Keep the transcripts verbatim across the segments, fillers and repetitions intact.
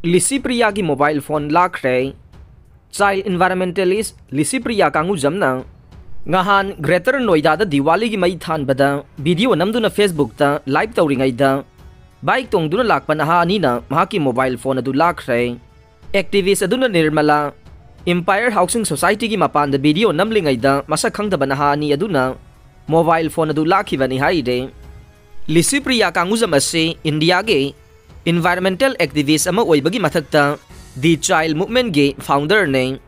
ꯂꯤꯁꯤꯄ꯭ꯔꯤꯌꯥꯒꯤ mobile phone ꯂꯥꯛꯈ꯭ꯔꯦ꯫ Child environmentalist Licypriya ꯀꯥꯡꯒꯨꯖꯝꯅ ꯉꯍꯥꯟ Greater Noida ꯗ ꯗꯤꯋꯥꯂꯤꯒꯤ ꯃꯩ ꯊꯥꯟꯕꯗ video ꯅꯝꯗꯨꯅ Facebook ꯇ live ꯇꯧꯔꯤꯉꯩꯗ bike ꯇꯣꯡꯗꯨꯅ ꯂꯥꯛꯄ ꯅꯍꯥ ꯑꯅꯤꯅ ꯃꯍꯥꯛꯀꯤ mobile phone ꯑꯗꯨ ꯂꯥꯛꯈ꯭ꯔꯦ꯫ Activist ꯑꯗꯨꯅ ꯅꯤꯔꯃꯂꯥ Empire Housing Society ꯒꯤ ꯃꯄꯥꯟꯗ video ꯅꯝꯂꯤꯉꯩꯗ ꯃꯁꯛ ꯈꯪꯗꯕ ꯅꯍꯥ ꯑꯅꯤ ꯑꯗꯨꯅ mobile phone ꯑꯗꯨ ꯂꯥꯛꯈꯤꯕꯅꯤ ꯍꯥꯏꯔꯦ꯫ ꯂꯤꯁꯤꯄ꯭ꯔꯤꯌꯥ ꯀꯥꯡꯒꯨꯖꯝ ꯑꯁꯤ ꯏꯟꯗꯤꯌꯥꯒꯤ environmental activist ꯑꯃ ꯑꯣꯏꯕꯒꯤ ꯃꯊꯛꯇ The Child Movement ꯒꯤ founder ꯅꯤ꯫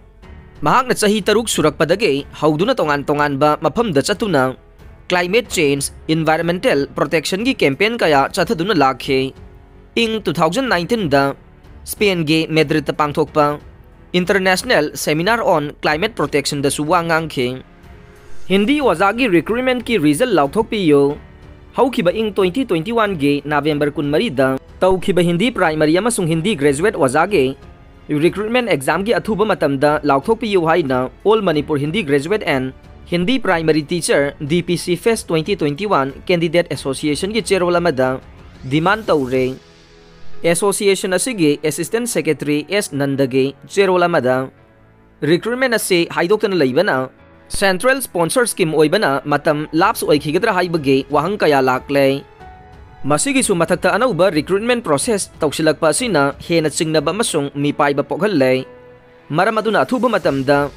ꯃꯍꯥꯛꯅ ꯆꯍꯤ ꯇꯔꯨꯛ ꯁꯨꯔꯛꯄꯗꯒꯤ ꯍꯧꯗꯨꯅ ꯇꯣꯉꯥꯟ ꯇꯣꯉꯥꯟꯕ ꯃꯐꯝꯗ ꯆꯠꯇꯨꯅ climate change, environmental protection ꯒꯤ campaign ꯀꯌꯥ ꯆꯠꯊꯗꯨꯅ ꯂꯥꯛꯈꯤ꯫ ꯏꯪ two thousand nineteen ꯗ Spain ꯒꯤ Madrid ꯇ ꯄꯥꯡꯊꯣꯛꯄ International Seminar on Climate Protection ꯗꯁꯨ ꯋꯥ ꯉꯥꯡꯈꯤ꯫ ꯍꯤꯟꯗꯤ ꯑꯣꯖꯥꯒꯤ recruitment ꯀꯤ result ꯂꯥꯎꯊꯣꯛꯄꯤꯌꯨ꯫ ꯍꯧꯈꯤꯕ ꯏꯪ twenty twenty one ꯒꯤ November ꯀꯨꯟꯃꯔꯤꯗ ꯇꯧꯈꯤꯕ ꯍꯤꯟꯗꯤ primary ꯑꯃꯁꯨꯡ ꯍꯤꯟꯗꯤ graduate ꯑꯣꯖꯥꯒꯤ recruitment exam ꯒꯤ ꯑꯊꯨꯕ ꯃꯇꯝꯗ ꯂꯥꯎꯊꯣꯛꯄꯤꯌꯨ ꯍꯥꯏꯅ All Manipur Hindi Graduate and Hindi Primary Teacher, D P C Fest twenty twenty one Candidate Association ꯒꯤ ꯆꯦꯔꯣꯜ ꯑꯃꯗ demand ꯇꯧꯔꯦ꯫ Association ꯑꯁꯤꯒꯤ Assistant Secretary S ꯅꯟꯗꯒꯤ ꯆꯦꯔꯣꯜ ꯑꯃꯗ, recruitment ꯑꯁꯤ ꯍꯥꯏꯗꯣꯛꯇꯅ ꯂꯩꯕꯅ central sponsor scheme ꯑꯣꯏꯕꯅ ꯃꯇꯝ lapse ꯑꯣꯏꯈꯤꯒꯗ꯭ꯔꯥ ꯍꯥꯏꯕꯒꯤ ꯋꯥꯍꯪ ꯀꯌꯥ ꯂꯥꯛꯂꯦ꯫ ꯃꯁꯤꯒꯤꯁꯨ ꯃꯊꯛꯇ ꯑꯅꯧꯕ recruitment process ꯇꯧꯁꯤꯜꯂꯛꯄ ꯑꯁꯤꯅ ꯍꯦꯟꯅ ꯆꯤꯡꯅꯕ ꯑꯃꯁꯨꯡ ꯃꯤꯄꯥꯏꯕ ꯄꯣꯛꯍꯜꯂꯦ꯫ ꯃꯔꯝ ꯑꯗꯨꯅ ꯑꯊꯨꯕ ꯃꯇꯝꯗ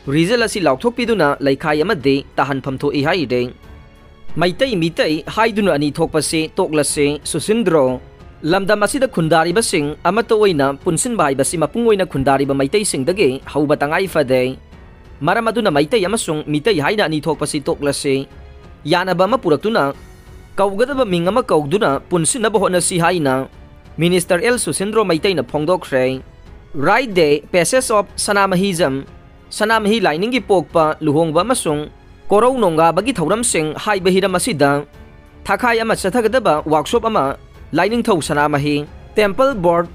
result ꯑꯁꯤ ꯂꯥꯎꯊꯣꯛꯄꯤꯗꯨꯅ ꯂꯩꯈꯥꯏ ꯑꯃꯗꯤ ꯇꯥꯍꯟꯐꯝ ꯊꯣꯛꯏ ꯍꯥꯏꯔꯦ꯫ ꯃꯩꯇꯩ ꯃꯤꯇꯩ ꯍꯥꯏꯗꯨꯅ ꯑꯅꯤ ꯊꯣꯛꯄꯁꯤ ꯇꯣꯛꯂꯁꯤ, ꯁꯨꯁꯤꯟꯗ꯭ꯔꯣ꯫ ꯂꯝꯗꯝ ꯑꯁꯤꯗ ꯈꯨꯟꯗꯥꯔꯤꯕꯁꯤꯡ ꯑꯃꯠꯇ ꯑꯣꯏꯅ ꯄꯨꯟꯁꯤꯟꯕ ꯍꯥꯏꯕꯁꯤ ꯃꯄꯨꯡ ꯑꯣꯏꯅ ꯈꯨꯟꯗꯥꯔꯤꯕ ꯃꯩꯇꯩꯁꯤꯡꯗꯒꯤ ꯍꯧꯕ ꯇꯉꯥꯏ ꯐꯗꯦ꯫ ꯃꯔꯝ ꯑꯗꯨꯅ ꯃꯩꯇꯩ ꯑꯃꯁꯨꯡ ꯃꯤꯇꯩ ꯍꯥꯏꯅ ꯑꯅꯤ ꯊꯣꯛꯄꯁꯤ ꯇꯣꯛꯂꯁꯤ꯫ ꯌꯥꯅꯕ ꯑꯃ ꯄꯨꯔꯛꯇꯨꯅ ꯀꯧꯒꯗꯕ ꯃꯤꯡ ꯑꯃ ꯀꯧꯗꯨꯅ ꯄꯨꯟꯁꯤꯟꯅꯕ ꯍꯣꯠꯅꯁꯤ ꯍꯥꯏꯅ Minister L ꯁꯨꯁꯤꯟꯗ꯭ꯔꯣ ꯃꯩꯇꯩꯅ ꯐꯣꯡꯗꯣꯛꯈ꯭ꯔꯦ꯫ Right Day, Passage of Sanamahism, ꯁꯅꯥꯃꯍꯤ ꯂꯥꯏꯅꯤꯡꯒꯤ ꯄꯣꯛꯄ, ꯂꯨꯍꯣꯡꯕ ꯑꯃꯁꯨꯡ ꯀꯣꯔꯧ ꯅꯣꯡꯒꯥꯕꯒꯤ ꯊꯧꯔꯝꯁꯤꯡ ꯍꯥꯏꯕ ꯍꯤꯔꯝ ꯑꯁꯤꯗ ꯊꯥꯈꯥꯏ ꯑꯃ ꯆꯠꯊꯒꯗꯕ workshop ꯑꯃ ꯂꯥꯏꯅꯤꯡꯊꯧ ꯁꯅꯥꯃꯍꯤ Temple Board,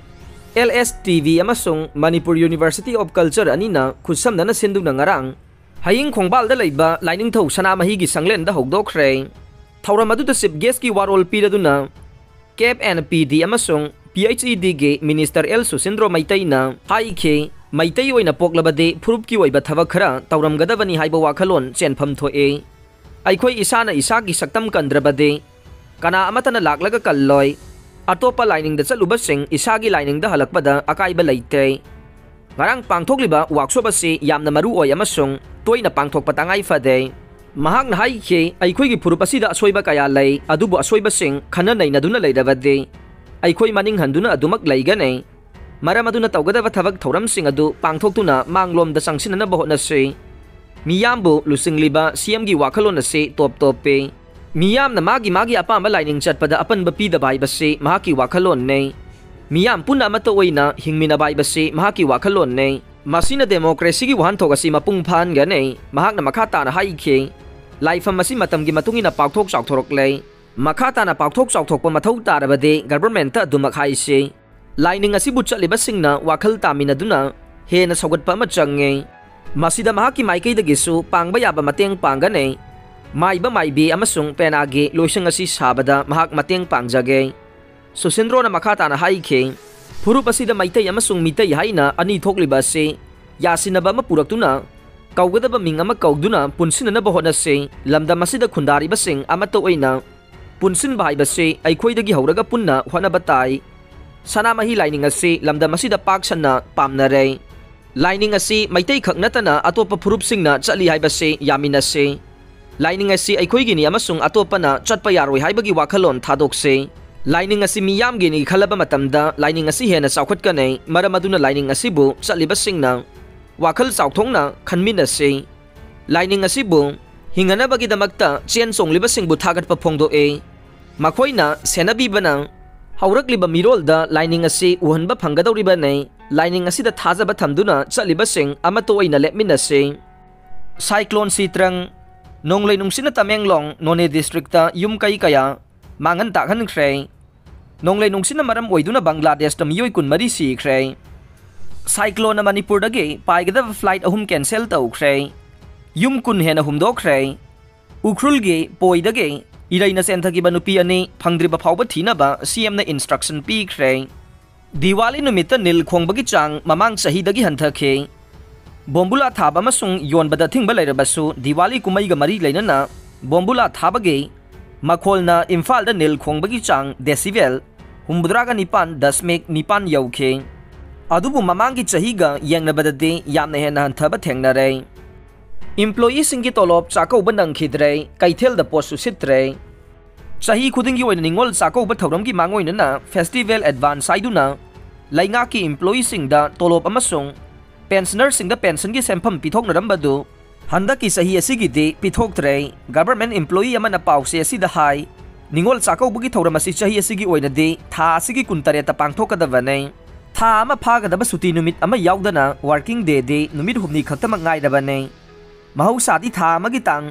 L S T V ꯑꯃꯁꯨꯡ Manipur University of Culture ꯑꯅꯤꯅ ꯈꯨꯠꯁꯝꯅꯅ ꯁꯤꯟꯗꯨꯅ ꯉꯔꯥꯡ ꯍꯌꯤꯡ ꯈꯣꯡꯕꯥꯜꯗ ꯂꯩꯕ ꯂꯥꯏꯅꯤꯡꯊꯧ ꯁꯅꯥꯃꯍꯤꯒꯤ ꯁꯪꯂꯦꯟꯗ ꯍꯧꯗꯣꯛꯈ꯭ꯔꯦ꯫ ꯊꯧꯔꯝ ꯑꯗꯨꯗ chief guest ꯀꯤ ꯋꯥꯔꯣꯜ ꯄꯤꯔꯗꯨꯅ CAP and P D ꯑꯃꯁꯨꯡ P H E ꯗꯤꯒꯤ minister L ꯁꯨꯁꯤꯟꯗ꯭ꯔꯣ ꯃꯩꯇꯩꯅ ꯍꯥꯏꯈꯤ, ꯃꯩꯇꯩ ꯑꯣꯏꯅ ꯄꯣꯛꯂꯕꯗꯤ ꯐꯨꯔꯨꯞꯀꯤ ꯑꯣꯏꯕ ꯊꯕꯛ ꯈꯔ ꯇꯧꯔꯝꯒꯗꯕꯅꯤ ꯍꯥꯏꯕ ꯋꯥꯈꯜꯂꯣꯟ ꯆꯦꯟꯐꯝ ꯊꯣꯛꯏ꯫ ꯑꯩꯈꯣꯏ ꯏꯁꯥꯅ ꯏꯁꯥꯒꯤ ꯁꯛꯇꯝ ꯀꯟꯗ꯭ꯔꯕꯗꯤ ꯀꯅꯥ ꯑꯃꯠꯇꯅ ꯂꯥꯛꯂꯒ ꯀꯜꯂꯣꯏ꯫ ꯑꯇꯣꯞꯄ ꯂꯥꯏꯅꯤꯡꯗ ꯆꯠꯂꯨꯕꯁꯤꯡ ꯏꯁꯥꯒꯤ ꯂꯥꯏꯅꯤꯡꯗ ꯍꯜꯂꯛꯄꯗ ꯑꯀꯥꯏꯕ ꯂꯩꯇꯦ꯫ ꯉꯔꯥꯡ ꯄꯥꯡꯊꯣꯛꯂꯤꯕ ꯋꯥꯛꯁꯣꯞ ꯑꯁꯤ ꯌꯥꯝꯅ ꯃꯔꯨ ꯑꯣꯏ ꯑꯃꯁꯨꯡ ꯇꯣꯏꯅ ꯄꯥꯡꯊꯣꯛꯄ ꯇꯉꯥꯏ ꯐꯗꯦ꯫ ꯃꯍꯥꯛꯅ ꯍꯥꯏꯈꯤ, ꯑꯩꯈꯣꯏꯒꯤ ꯐꯨꯔꯨꯞ ꯑꯁꯤꯗ ꯑꯁꯣꯏꯕ ꯀꯌꯥ ꯂꯩ, ꯑꯗꯨꯕꯨ ꯑꯁꯣꯏꯕꯁꯤꯡ ꯈꯟꯅ ꯅꯩꯅꯗꯨꯅ ꯂꯩꯔꯕꯗꯤ ꯑꯩꯈꯣꯏ ꯃꯅꯤꯡ ꯍꯟꯗꯨꯅ ꯑꯗꯨꯃꯛ ꯂꯩꯒꯅꯤ꯫ ꯃꯔꯝ ꯑꯗꯨꯅ ꯇꯧꯒꯗꯕ ꯊꯕꯛ ꯊꯧꯔꯝꯁꯤꯡ ꯑꯗꯨ ꯄꯥꯡꯊꯣꯛꯇꯨꯅ ꯃꯥꯡꯂꯣꯝꯗ ꯆꯪꯁꯤꯟꯅꯅꯕ ꯍꯣꯠꯅꯁꯤ꯫ ꯃꯤꯌꯥꯝꯕꯨ ꯂꯨꯆꯤꯡꯂꯤꯕ ꯁꯤ ꯑꯦꯝꯒꯤ ꯋꯥꯈꯜꯂꯣꯟ ꯑꯁꯤ ꯇꯣꯞ ꯇꯣꯞꯄꯤ꯫ ꯃꯤꯌꯥꯝꯅ ꯃꯥꯒꯤ ꯃꯥꯒꯤ ꯑꯄꯥꯝꯕ ꯂꯥꯏꯅꯤꯡ ꯆꯠꯄꯗ ꯑꯄꯟꯕ ꯄꯤꯗꯕ ꯍꯥꯏꯕꯁꯤ ꯃꯍꯥꯛꯀꯤ ꯋꯥꯈꯜꯂꯣꯟꯅꯤ꯫ ꯃꯤꯌꯥꯝ ꯄꯨꯟꯅ ꯑꯃꯠꯇ ꯑꯣꯏꯅ ꯍꯤꯡꯃꯤꯟꯅꯕ ꯍꯥꯏꯕꯁꯤ ꯃꯍꯥꯛꯀꯤ ꯋꯥꯈꯜꯂꯣꯟꯅꯤ꯫ ꯃꯁꯤꯅ ꯗꯦꯃꯣꯀ꯭ꯔꯦꯁꯤꯒꯤ ꯋꯥꯍꯟꯊꯣꯛ ꯑꯁꯤ ꯃꯄꯨꯡ ꯐꯥꯍꯟꯒꯅꯤ꯫ ꯃꯍꯥꯛꯅ ꯃꯈꯥ ꯇꯥꯅ ꯍꯥꯏꯈꯤ, ꯂꯥꯏꯐꯝ ꯑꯁꯤ ꯃꯇꯝꯒꯤ ꯃꯇꯨꯡ ꯏꯟꯅ ꯄꯥꯛꯊꯣꯛ ꯆꯥꯎꯊꯣꯔꯛꯂꯦ꯫ ꯃꯈꯥ ꯇꯥꯅ ꯄꯥꯛꯊꯣꯛ ꯆꯥꯎꯊꯣꯛꯄ ꯃꯊꯧ ꯇꯥꯔꯕꯗꯤ ꯒꯚꯔꯟꯃꯦꯟꯠꯇ ꯑꯗꯨꯃꯛ ꯍꯥꯏꯁꯤ꯫ ꯂꯥꯏꯅꯤꯡ ꯑꯁꯤꯕꯨ ꯆꯠꯂꯤꯕꯁꯤꯡꯅ ꯋꯥꯈꯜ ꯇꯥꯃꯤꯟꯅꯗꯨꯅ ꯍꯦꯟꯅ ꯁꯧꯒꯠꯄ ꯑꯃ ꯆꯪꯉꯤ꯫ ꯃꯁꯤꯗ ꯃꯍꯥꯛꯀꯤ ꯃꯥꯏꯀꯩꯗꯒꯤꯁꯨ ꯄꯥꯡꯕ ꯌꯥꯕ ꯃꯇꯦꯡ ꯄꯥꯡꯒꯅꯤ꯫ ꯃꯥꯏꯕ ꯃꯥꯏꯕꯤ ꯑꯃꯁꯨꯡ ꯄꯦꯅꯥꯒꯤ ꯂꯣꯏꯁꯪ ꯑꯁꯤ ꯁꯥꯕꯗ ꯃꯍꯥꯛ ꯃꯇꯦꯡ ꯄꯥꯡꯖꯒꯦ꯫ ꯁꯨꯁꯤꯟꯗ꯭ꯔꯣꯅ ꯃꯈꯥ ꯇꯥꯅ ꯍꯥꯏꯈꯤ, ꯐꯨꯔꯨꯞ ꯑꯁꯤꯗ ꯃꯩꯇꯩ ꯑꯃꯁꯨꯡ ꯃꯤꯇꯩ ꯍꯥꯏꯅ ꯑꯅꯤ ꯊꯣꯛꯂꯤꯕ ꯑꯁꯤ ꯌꯥꯁꯤꯟꯅꯕ ꯑꯃ ꯄꯨꯔꯛꯇꯨꯅ ꯀꯧꯒꯗꯕ ꯃꯤꯡ ꯑꯃ ꯀꯧꯗꯨꯅ ꯄꯨꯟꯁꯤꯟꯅꯅꯕ ꯍꯣꯠꯅꯁꯤ꯫ ꯂꯝꯗꯝ ꯑꯁꯤꯗ ꯈꯨꯟꯗꯥꯔꯤꯕꯁꯤꯡ ꯑꯃꯠꯇ ꯑꯣꯏꯅ ꯄꯨꯟꯁꯤꯟꯕ ꯍꯥꯏꯕꯁꯤ ꯑꯩꯈꯣꯏꯗꯒꯤ ꯍꯧꯔꯒ ꯄꯨꯟꯅ ꯍꯣꯠꯅꯕ ꯇꯥꯏ꯫ ꯁꯅꯥꯃꯍꯤ ꯂꯥꯏꯅꯤꯡ ꯑꯁꯤ ꯂꯝꯗꯝ ꯑꯁꯤꯗ ꯄꯥꯛ ꯁꯟꯅ ꯄꯥꯝꯅꯔꯦ꯫ ꯂꯥꯏꯅꯤꯡ ꯑꯁꯤ ꯃꯩꯇꯩꯈꯛ ꯅꯠꯇꯅ ꯑꯇꯣꯞꯄ ꯐꯨꯔꯨꯞꯁꯤꯡꯅ ꯆꯠꯂꯤ ꯍꯥꯏꯕꯁꯤ ꯌꯥꯃꯤꯟꯅꯁꯤ꯫ ꯂꯥꯏꯅꯤꯡ ꯑꯁꯤ ꯑꯩꯈꯣꯏꯒꯤꯅꯤ ꯑꯃꯁꯨꯡ ꯑꯇꯣꯞꯄꯅ ꯆꯠꯄ ꯌꯥꯔꯣꯏ ꯍꯥꯏꯕꯒꯤ ꯋꯥꯈꯜꯂꯣꯟ ꯊꯥꯗꯣꯛꯁꯤ꯫ ꯂꯥꯏꯅꯤꯡ ꯑꯁꯤ ꯃꯤꯌꯥꯝꯒꯤꯅꯤ ꯈꯜꯂꯕ ꯃꯇꯝꯗ ꯂꯥꯏꯅꯤꯡ ꯑꯁꯤ ꯍꯦꯟꯅ ꯆꯥꯎꯈꯠꯀꯅꯤ꯫ ꯃꯔꯝ ꯑꯗꯨꯅ ꯂꯥꯏꯅꯤꯡ ꯑꯁꯤꯕꯨ ꯆꯠꯂꯤꯕꯁꯤꯡꯅ ꯋꯥꯈꯜ ꯆꯥꯎꯊꯣꯛꯅ ꯈꯟꯃꯤꯟꯅꯁꯤ꯫ ꯂꯥꯏꯅꯤꯡ ꯑꯁꯤꯕꯨ ꯍꯤꯡꯅꯅꯕꯒꯤꯗꯃꯛꯇ ꯆꯦꯟ ꯆꯣꯡꯂꯤꯕꯁꯤꯡꯕꯨ ꯊꯥꯒꯠꯄ ꯐꯣꯡꯗꯣꯛꯏ꯫ ꯃꯈꯣꯏꯅ ꯁꯦꯟꯅꯕꯤꯕꯅ ꯍꯧꯔꯛꯂꯤꯕ ꯃꯤꯔꯣꯜꯗ ꯂꯥꯏꯅꯤꯡ ꯑꯁꯤ ꯎꯍꯟꯕ ꯐꯪꯒꯗꯧꯔꯤꯕꯅꯤ꯫ ꯂꯥꯏꯅꯤꯡ ꯑꯁꯤꯗ ꯊꯥꯖꯕ ꯊꯝꯗꯨꯅ ꯆꯠꯂꯤꯕꯁꯤꯡ ꯑꯃꯠꯇ ꯑꯣꯏꯅ ꯂꯦꯞꯃꯤꯟꯅꯁꯤ꯫ ꯁꯥꯏꯀ꯭ꯂꯣꯟ ꯁꯤꯇ꯭ꯔꯪ꯫ ꯅꯣꯡꯂꯩ ꯅꯨꯡꯁꯤꯠꯅ ꯇꯃꯦꯡꯂꯣꯡ, ꯅꯣꯅꯦ ꯗꯤꯁꯇ꯭ꯔꯤꯛꯇ ꯌꯨꯝ ꯀꯩ ꯀꯌꯥ ꯃꯥꯡꯍꯟ ꯇꯥꯛꯍꯟꯈ꯭ꯔꯦ꯫ ꯅꯣꯡꯂꯩ ꯅꯨꯡꯁꯤꯠꯅ ꯃꯔꯝ ꯑꯣꯏꯗꯨꯅ ꯕꯪꯒ꯭ꯂꯥꯗꯦꯁꯇ ꯃꯤꯑꯣꯏ ꯀꯨꯟꯃꯔꯤ ꯁꯤꯈ꯭ꯔꯦ꯫ ꯁꯥꯏꯀ꯭ꯂꯣꯟꯅ ꯃꯅꯤꯄꯨꯔꯗꯒꯤ ꯄꯥꯏꯒꯗꯕ ꯐ꯭ꯂꯥꯏꯠ ꯑꯍꯨꯝ ꯀꯦꯟꯁꯦꯜ ꯇꯧꯈ꯭ꯔꯦ꯫ ꯌꯨꯝ ꯀꯨꯟ ꯍꯦꯟꯅ ꯍꯨꯝꯗꯣꯛꯈ꯭ꯔꯦ꯫ ꯎꯈ꯭ꯔꯨꯜꯒꯤ ꯄꯣꯏꯗꯒꯤ ꯏꯔꯩꯅ ꯆꯦꯟꯊꯈꯤꯕ ꯅꯨꯄꯤ ꯑꯅꯤ ꯐꯪꯗ꯭ꯔꯤꯕ ꯐꯥꯎꯕ ꯊꯤꯅꯕ ꯁꯤ ꯑꯦꯝꯅ instruction ꯄꯤꯈ꯭ꯔꯦ꯫ ꯗꯤꯋꯥꯂꯤ ꯅꯨꯃꯤꯠꯇ ꯅꯤꯜ ꯈꯣꯡꯕꯒꯤ ꯆꯥꯡ ꯃꯃꯥꯡ ꯆꯍꯤꯗꯒꯤ ꯍꯟꯊꯈꯤ꯫ ꯕꯣꯝꯕꯨꯂꯥ ꯊꯥꯕ ꯑꯃꯁꯨꯡ ꯌꯣꯟꯕꯗ ꯑꯊꯤꯡꯕ ꯂꯩꯔꯕꯁꯨ, ꯗꯤꯋꯥꯂꯤ ꯀꯨꯝꯍꯩꯒ ꯃꯔꯤ ꯂꯩꯅꯅ ꯕꯣꯝꯕꯨꯂꯥ ꯊꯥꯕꯒꯤ ꯃꯈꯣꯜꯅ ꯏꯝꯐꯥꯜꯗ ꯅꯤꯜ ꯈꯣꯡꯕꯒꯤ ꯆꯥꯡ decibel ꯍꯨꯝꯐꯨꯇꯔꯥꯒ ꯅꯤꯄꯥꯟ ꯗꯁꯃꯤꯛ ꯅꯤꯄꯥꯟ ꯌꯧꯈꯤ꯫ ꯑꯗꯨꯕꯨ ꯃꯃꯥꯡꯒꯤ ꯆꯍꯤꯒ ꯌꯦꯡꯅꯕꯗꯗꯤ ꯌꯥꯝꯅ ꯍꯦꯟꯅ ꯍꯟꯊꯕ ꯊꯦꯡꯅꯔꯦ꯫ Employeeꯁꯤꯡꯒꯤ ꯇꯣꯂꯣꯞ ꯆꯥꯛꯀꯧꯕ ꯅꯪꯈꯤꯗ꯭ꯔꯦ, ꯀꯩꯊꯦꯜꯗ ꯄꯣꯠꯁꯨ ꯁꯤꯠꯇ꯭ꯔꯦ꯫ ꯆꯍꯤ ꯈꯨꯗꯤꯡꯒꯤ ꯑꯣꯏꯅ ꯅꯤꯉꯣꯜ ꯆꯥꯛꯀꯧꯕ ꯊꯧꯔꯝꯒꯤ ꯃꯥꯡꯑꯣꯏꯅꯅ festival advance ꯍꯥꯏꯗꯨꯅ ꯂꯩꯉꯥꯛꯀꯤ employeeꯁꯤꯡꯗ ꯇꯣꯂꯣꯞ ꯑꯃꯁꯨꯡ pensionerꯁꯤꯡꯗ pensionꯒꯤ ꯁꯦꯟꯐꯝ ꯄꯤꯊꯣꯛꯅꯔꯝꯕꯗꯨ ꯍꯟꯗꯛꯀꯤ ꯆꯍꯤ ꯑꯁꯤꯒꯤꯗꯤ ꯄꯤꯊꯣꯛꯇ꯭ꯔꯦ꯫ Government employee ꯑꯃꯅ ꯄꯥꯎꯆꯦ ꯑꯁꯤꯗ ꯍꯥꯏ, ꯅꯤꯉꯣꯜ ꯆꯥꯛꯀꯧꯕꯒꯤ ꯊꯧꯔꯝ ꯑꯁꯤ ꯆꯍꯤ ꯑꯁꯤꯒꯤ ꯑꯣꯏꯅꯗꯤ ꯊꯥ ꯑꯁꯤꯒꯤ ꯀꯨꯟꯇꯔꯦꯠꯇ ꯄꯥꯡꯊꯣꯛꯀꯗꯕꯅꯤ꯫ ꯊꯥ ꯑꯃ ꯐꯥꯒꯗꯕ ꯁꯨꯇꯤ ꯅꯨꯃꯤꯠ ꯑꯃ ꯌꯥꯎꯗꯅ working dayꯗꯤ ꯅꯨꯃꯤꯠ ꯍꯨꯝꯅꯤ ꯈꯛꯇꯃꯛ ꯉꯥꯏꯔꯕꯅꯤ꯫ ꯃꯍꯧꯁꯥꯗꯤ ꯊꯥ ꯑꯃꯒꯤ ꯇꯥꯡ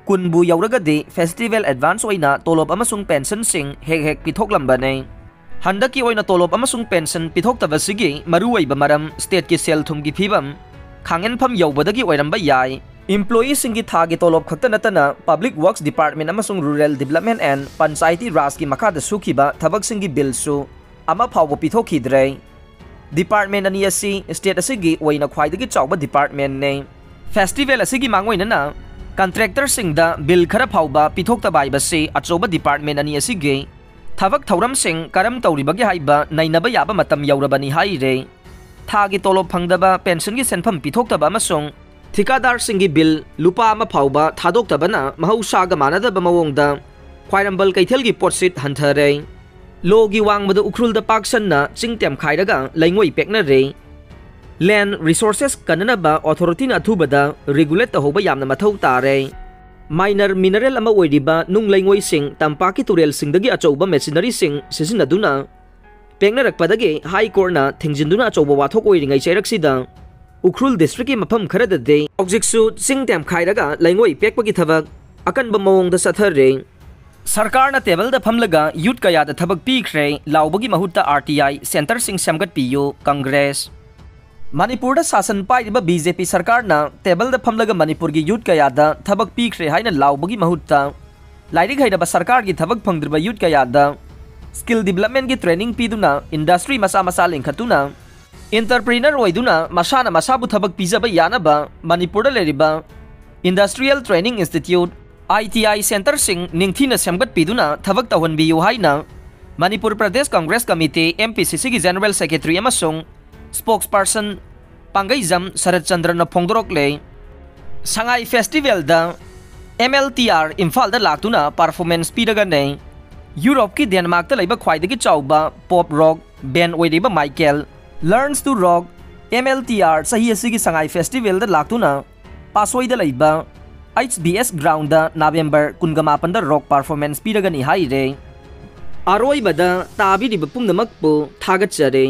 ꯀꯨꯟꯕꯨ ꯌꯧꯔꯒꯗꯤ festival advance ꯑꯣꯏꯅ ꯇꯣꯂꯣꯞ ꯑꯃꯁꯨꯡ pensionꯁꯤꯡ ꯍꯦꯛ ꯍꯦꯛ ꯄꯤꯊꯣꯛꯂꯝꯕꯅꯤ꯫ ꯍꯟꯗꯛꯀꯤ ꯑꯣꯏꯅ ꯇꯣꯂꯣꯞ ꯑꯃꯁꯨꯡ pension ꯄꯤꯊꯣꯛꯇꯕꯁꯤꯒꯤ ꯃꯔꯨꯑꯣꯏꯕ ꯃꯔꯝ stateꯀꯤ ꯁꯦꯜ ꯊꯨꯝꯒꯤ ꯐꯤꯕꯝ ꯈꯥꯡꯍꯟꯐꯝ ꯌꯧꯕꯗꯒꯤ ꯑꯣꯏꯔꯝꯕ ꯌꯥꯏ꯫ Employeeꯁꯤꯡꯒꯤ ꯊꯥꯒꯤ ꯇꯣꯂꯣꯞ ꯈꯛꯇ ꯅꯠꯇꯅ Public Works Department ꯑꯃꯁꯨꯡ Rural Development and Panchayati Rajꯀꯤ ꯃꯈꯥꯗ ꯁꯨꯈꯤꯕ ꯊꯕꯛꯁꯤꯡꯒꯤ billꯁꯨ ꯑꯃ ꯐꯥꯎꯕ ꯄꯤꯊꯣꯛꯈꯤꯗ꯭ꯔꯦ꯫ Department ꯑꯅꯤ ꯑꯁꯤ state ꯑꯁꯤꯒꯤ ꯑꯣꯏꯅ ꯈ꯭ꯋꯥꯏꯗꯒꯤ ꯆꯥꯎꯕ departmentꯅꯤ꯫ Festival ꯑꯁꯤꯒꯤ ꯃꯥꯡꯑꯣꯏꯅꯅ contractorꯁꯤꯡꯗ bill ꯈꯔ ꯐꯥꯎꯕ ꯄꯤꯊꯣꯛꯇꯕ ꯍꯥꯏꯕꯁꯤ ꯑꯆꯧꯕ department ꯑꯅꯤ ꯑꯁꯤꯒꯤ ꯊꯕꯛ ꯊꯧꯔꯝꯁꯤꯡ ꯀꯔꯝ ꯇꯧꯔꯤꯕꯒꯦ ꯍꯥꯏꯕ ꯅꯩꯅꯕ ꯌꯥꯕ ꯃꯇꯝ ꯌꯧꯔꯕꯅꯤ ꯍꯥꯏꯔꯦ꯫ ꯊꯥꯒꯤ ꯇꯣꯂꯣꯞ ꯐꯪꯗꯕ, pensionꯒꯤ ꯁꯦꯟꯐꯝ ꯄꯤꯊꯣꯛꯇꯕ ꯑꯃꯁꯨꯡ ꯊꯤꯀꯥꯗꯥꯔꯁꯤꯡꯒꯤ bill ꯂꯨꯄꯥ ꯑꯃ ꯐꯥꯎꯕ ꯊꯥꯗꯣꯛꯇꯕꯅ ꯃꯍꯧꯁꯥꯒ ꯃꯥꯟꯅꯗꯕ ꯃꯑꯣꯡꯗ ꯈ꯭ꯋꯥꯏꯔꯝꯕꯟ ꯀꯩꯊꯦꯜꯒꯤ ꯄꯣꯠꯁꯤꯠ ꯍꯟꯊꯔꯦ꯫ ꯂꯣꯒꯤ ꯋꯥꯡꯃꯗ ꯎꯈ꯭ꯔꯨꯜꯗ ꯄꯥꯛ ꯁꯟꯅ ꯆꯤꯡ ꯇꯦꯝꯈꯥꯏꯔꯒ ꯂꯩꯉꯣꯏ ꯄꯦꯛꯅꯔꯦ꯫ Land resources ꯀꯟꯅꯅꯕ authorityꯅ ꯑꯊꯨꯕꯗ regulate ꯇꯧꯍꯧꯕ ꯌꯥꯝꯅ ꯃꯊꯧ ꯇꯥꯔꯦ꯫ Minor mineral ꯑꯃ ꯑꯣꯏꯔꯤꯕ ꯅꯨꯡ ꯂꯩꯉꯣꯏꯁꯤꯡ ꯇꯝꯄꯥꯛꯀꯤ ꯇꯨꯔꯦꯜꯁꯤꯡꯗꯒꯤ ꯑꯆꯧꯕ machineryꯁꯤꯡ ꯁꯤꯖꯤꯟꯅꯗꯨꯅ ꯄꯦꯛꯅꯔꯛꯄꯗꯒꯤ High Courtꯅ ꯊꯤꯡꯖꯤꯟꯗꯨꯅ ꯑꯆꯧꯕ ꯋꯥꯊꯣꯛ ꯑꯣꯏꯔꯤꯉꯩ ꯆꯩꯔꯛꯁꯤꯗ ꯎꯈ꯭ꯔꯨꯜ districtꯀꯤ ꯃꯐꯝ ꯈꯔꯗꯗꯤ ꯍꯧꯖꯤꯛꯁꯨ ꯆꯤꯡ ꯇꯦꯝꯈꯥꯏꯔꯒ ꯂꯩꯉꯣꯏ ꯄꯦꯛꯄꯒꯤ ꯊꯕꯛ ꯑꯀꯟꯕ ꯃꯑꯣꯡꯗ ꯆꯠꯊꯔꯦ꯫ ꯁꯔꯀꯥꯔꯅ ꯇꯦꯕꯜꯗ ꯐꯝꯂꯒ youth ꯀꯌꯥꯗ ꯊꯕꯛ ꯄꯤꯈ꯭ꯔꯦ ꯂꯥꯎꯕꯒꯤ ꯃꯍꯨꯠꯇ R T I centreꯁꯤꯡ ꯁꯦꯝꯒꯠꯄꯤꯌꯨ, ꯀꯪꯒ꯭ꯔꯦꯁ꯫ ꯃꯅꯤꯄꯨꯔꯗ ꯁꯥꯁꯟ ꯄꯥꯏꯔꯤꯕ B J P ꯁꯔꯀꯥꯔꯅ ꯇꯦꯕꯜꯗ ꯐꯝꯂꯒ ꯃꯅꯤꯄꯨꯔꯒꯤ youth ꯀꯌꯥꯗ ꯊꯕꯛ ꯄꯤꯈ꯭ꯔꯦ ꯍꯥꯏꯅ ꯂꯥꯎꯕꯒꯤ ꯃꯍꯨꯠꯇ ꯂꯥꯏꯔꯤꯛ ꯍꯩꯔꯕ ꯁꯔꯀꯥꯔꯒꯤ ꯊꯕꯛ ꯐꯪꯗ꯭ꯔꯤꯕ ꯌꯨꯠ ꯀꯌꯥꯗ ꯁ꯭ꯀꯤꯜ ꯗꯤꯕꯂꯞꯃꯦꯟꯒꯤ ꯇ꯭ꯔꯦꯅꯤꯡ ꯄꯤꯗꯨꯅ ꯏꯟꯗꯁꯇ꯭ꯔꯤ ꯃꯆꯥ ꯃꯆꯥ ꯂꯤꯡꯈꯠꯇꯨꯅ, ꯏꯟꯇꯔꯄ꯭ꯔꯤꯅꯔ ꯑꯣꯏꯗꯨꯅ ꯃꯁꯥꯅ ꯃꯁꯥꯕꯨ ꯊꯕꯛ ꯄꯤꯖꯕ ꯌꯥꯅꯕ ꯃꯅꯤꯄꯨꯔꯗ ꯂꯩꯔꯤꯕ ꯏꯟꯗꯁꯇ꯭ꯔꯤꯌꯦꯜ ꯇ꯭ꯔꯦꯅꯤꯡ ꯏꯟꯁꯇꯤꯇ꯭ꯌꯨꯠ, ꯑꯥꯏ ꯇꯤ ꯑꯥꯏ ꯁꯦꯟꯇꯔꯁꯤꯡ ꯅꯤꯡꯊꯤꯅ ꯁꯦꯝꯒꯠꯄꯤꯗꯨꯅ ꯊꯕꯛ ꯇꯧꯍꯟꯕꯤꯌꯨ ꯍꯥꯏꯅ Manipur Pradesh Congress committee, M P ꯁꯤ ꯁꯤꯒꯤ ꯖꯦꯅꯔꯦꯜ ꯁꯦꯀ꯭ꯔꯦꯇꯔꯤ ꯑꯃꯁꯨꯡ ꯁ꯭ꯄꯣꯛꯁꯄꯔꯁꯟ ꯄꯥꯡꯒꯩꯖꯝ ꯁꯔꯠ ꯆꯟꯗ꯭ꯔꯅ ꯐꯣꯡꯗꯣꯔꯛꯂꯦ꯫ ꯁꯉꯥꯏ ꯐꯦꯁꯇꯤꯚꯦꯜꯗ ꯑꯦꯝ ꯑꯦꯜ ꯇꯤ ꯑꯥꯔ ꯏꯝꯐꯥꯜꯗ ꯂꯥꯛꯇꯨꯅ ꯄꯔꯐꯣꯔꯃꯦꯟꯁ ꯄꯤꯔꯒꯅꯤ꯫ ꯌꯨꯔꯣꯞꯀꯤ ꯗꯦꯟꯃꯥꯔꯛꯇ ꯂꯩꯕ ꯈ꯭ꯋꯥꯏꯗꯒꯤ ꯆꯥꯎꯕ ꯄꯣꯞ ꯔꯣꯛ ꯕꯦꯟ ꯑꯣꯏꯔꯤꯕ Michael learns two rock, M L T R, ꯆꯍꯤ ꯑꯁꯤꯒꯤ ꯁꯉꯥꯏ ꯐꯦꯁꯇꯤꯚꯦꯜꯗ ꯂꯥꯛꯇꯨꯅ ꯄꯥꯁꯣꯏꯗ ꯂꯩꯕ ꯑꯩꯆ ꯕꯤ ꯑꯦꯁ ꯒ꯭ꯔꯥꯎꯟꯗ ꯅꯕꯦꯝꯕꯔ ꯀꯨꯟꯒ ꯃꯥꯄꯟꯗ ꯔꯣꯛ ꯄꯔꯐꯣꯔꯃꯦꯟꯁ ꯄꯤꯔꯒꯅꯤ ꯍꯥꯏꯔꯦ꯫ ꯑꯔꯣꯏꯕꯗ ꯇꯥꯕꯤꯔꯤꯕ ꯄꯨꯝꯅꯃꯛꯄꯨ ꯊꯥꯒꯠꯆꯔꯤ꯫